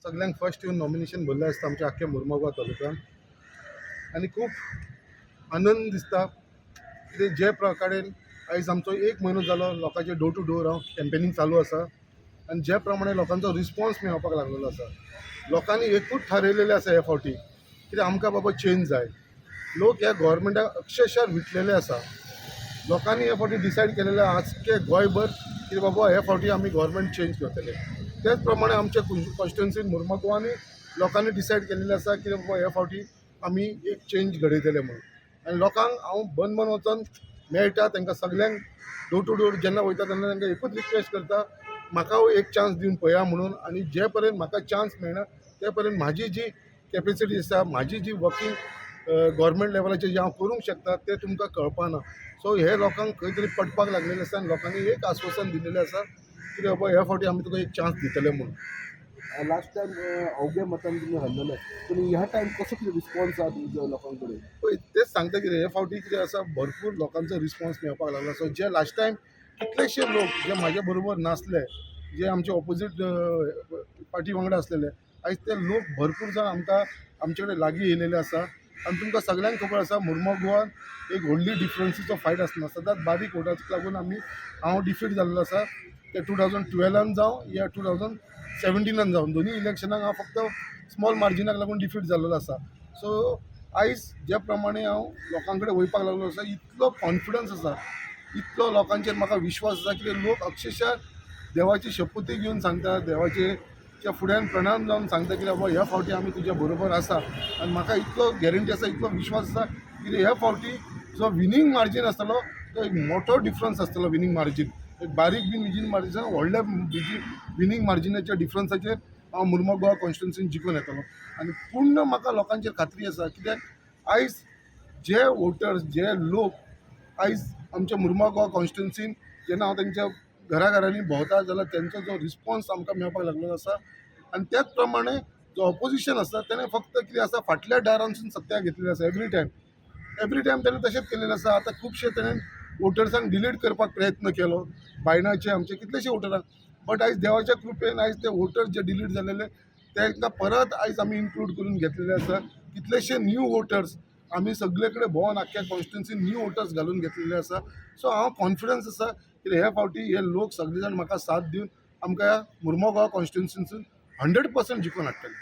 सगल्यांक फर्स्ट येवन नॉमिनेशन भरलें आसता आमच्या आख्ख्या मुरमुगांव तालुक्यान आनी खूब आनंद दिसता कित्याक जे प्रकारे आयज आमचो एक म्हयनो जालो लोकांचे डोर टू डोर हांव कॅम्पेनींग चालू आसा आनी जे प्रमाणे लोकांचो रिस्पॉन्स मेळपाक लागलेलो आसा. लोकांनी एकूच थारयलेलें आसा हे फावटी, कित्याक आमकां बाबा चेंज जाय. लोक ह्या गोवोरमेंटाक अक्षरशा विटलेले आसा. लोकांनी हे फावटी डिसायड केलेलें आजके गोंयभर की बाबा हे फावटी आमी गोवोरमेंट चेंज करतले. तेच प्रमाणे आमच्या कॉन्स्टिट्युन्सीन मुरमुगांवांनी लोकांनी डिसायड केलेलें आसा की बाबा हे फावटी आमी एक चेंज घडयतले म्हणून. आनी लोकांक हांव बन बन वचोन मेळटा, तांकां सगल्यांक डोर टू डोर जेन्ना वयता तेन्ना तांकां एकूच रिक्वेस्ट करता, म्हाका एक चान्स दिवन पळया म्हणून. आनी जे पर्यंत म्हाका चान्स मेळना ते पर्यंत म्हाजी जी कॅपेसिटी आसा, म्हाजी जी वर्कींग गोवोरमेंट लेवलाचेर जें हांव करूंक शकता तें तुमकां कळपाना. सो हे लोकांक खंय तरी पटपाक लागलेलें आसा आनी लोकांनी एक आस्वासन दिलेलें आसा की बाबा ह्या फावटी आमी तुका एक चान्स दितले म्हणून. लास्ट टायम अवघ्या मतान तुमी हरलेले, पूण ह्या टायम कसो कितें रिस्पॉन्स आहा तुमच्या लोकां कडेन? पळय, तेच सांगता, कितें हे फावटी कितें आसा, भरपूर लोकांचो रिस्पॉन्स मेळपाक लागला. सो जे लास्ट टायम कितलेशे लोक जे म्हाजे बरोबर नासले, जे आमचे ऑपोजीट पार्टी वांगडा आसलेले, आयज ते लोक भरपूर जाण आमकां आमचे कडेन लागीं येयलेले आसा. आनी तुमकां सगल्यांक खबर आसा, मुरमुगांवान एक व्हडली डिफरन्सीचो फायट आसना, सदांच बारीक वोटाक लागून आमी हांव डिफीट जाल्लो आसा. ते 2012न जावं या 2017नान जावं, दोनूय इलेक्शनाक हांव फक्त स्मॉल मार्जिनाक लागून डिफीट जाल्लो आसा. सो आयज ज्या प्रमाणे हांव लोकां कडेन वयपाक लागलो आसा, इतलो कॉन्फिडन्स आसा, इतलो लोकांचेर म्हाका विश्वास आसा की लोक अक्षरशा देवाची शपथी घेवन सांगता, देवाचे च्या फुड्यान प्रणाम जावन सांगता की बाबा ह्या फावटी आमी तुज्या बरोबर आसा. आनी म्हाका इतलो गॅरंटी आसा, इतलो विश्वास आसा की ह्या फावटी जो विनींग मार्जीन आसतलो तो एक मोठो डिफरन्स आसतलो. विनींग मार्जीन एक बारीक बीन विजीन मार्जिन, व्हडल्या विनींग मार्जिनाच्या डिफरन्साचेर हांव मुरमुगांव कॉन्स्टिट्युन्सीन जिखून येतलो. आनी पूर्ण म्हाका लोकांचेर खात्री आसा, कित्याक आयज जे वोटर्स, जे लोक आयज आमच्या मुरमुगांव कॉन्स्टिट्युन्सीन जेन्ना हांव तेंच्या घराघरांनी भोंवता जाल्यार तेंचो जो रिस्पॉन्स आमकां मेळपाक लागलेलो आसा. आनी त्याच प्रमाणे जो ऑपोजिशन आसा तेणें फक्त कितें आसा, फाटल्या दारांसून सत्या घेतलेली आसा. एवरी टायम, एवरी टायम तेणें तशेंच केलेलें आसा. आतां खुबशे तेणें वोटर्सांक डिलीट करपाक प्रयत्न केलो, बायणाचे आमचे कितलेशे वोटरांक, बट आयज देवाच्या कृपेन आयज ते वोटर्स जे डिलीट जालेले तांकां परत आयज आमी इन्क्लूड करून घेतलेले आसा. कितलेशे न्यू वोटर्स आमी सगळे कडेन भोंवन आख्ख्या कॉन्स्टिट्युन्सीन न्यू वोटर्स घालून घेतलेले आसा. सो हांव कॉन्फिडन्स आसा की हे फावटी हे लोक सगळे जाण म्हाका साथ दिवन आमकां मुरमुगांव कॉन्स्टिट्युन्सीसून 100% जिखून हाडटले.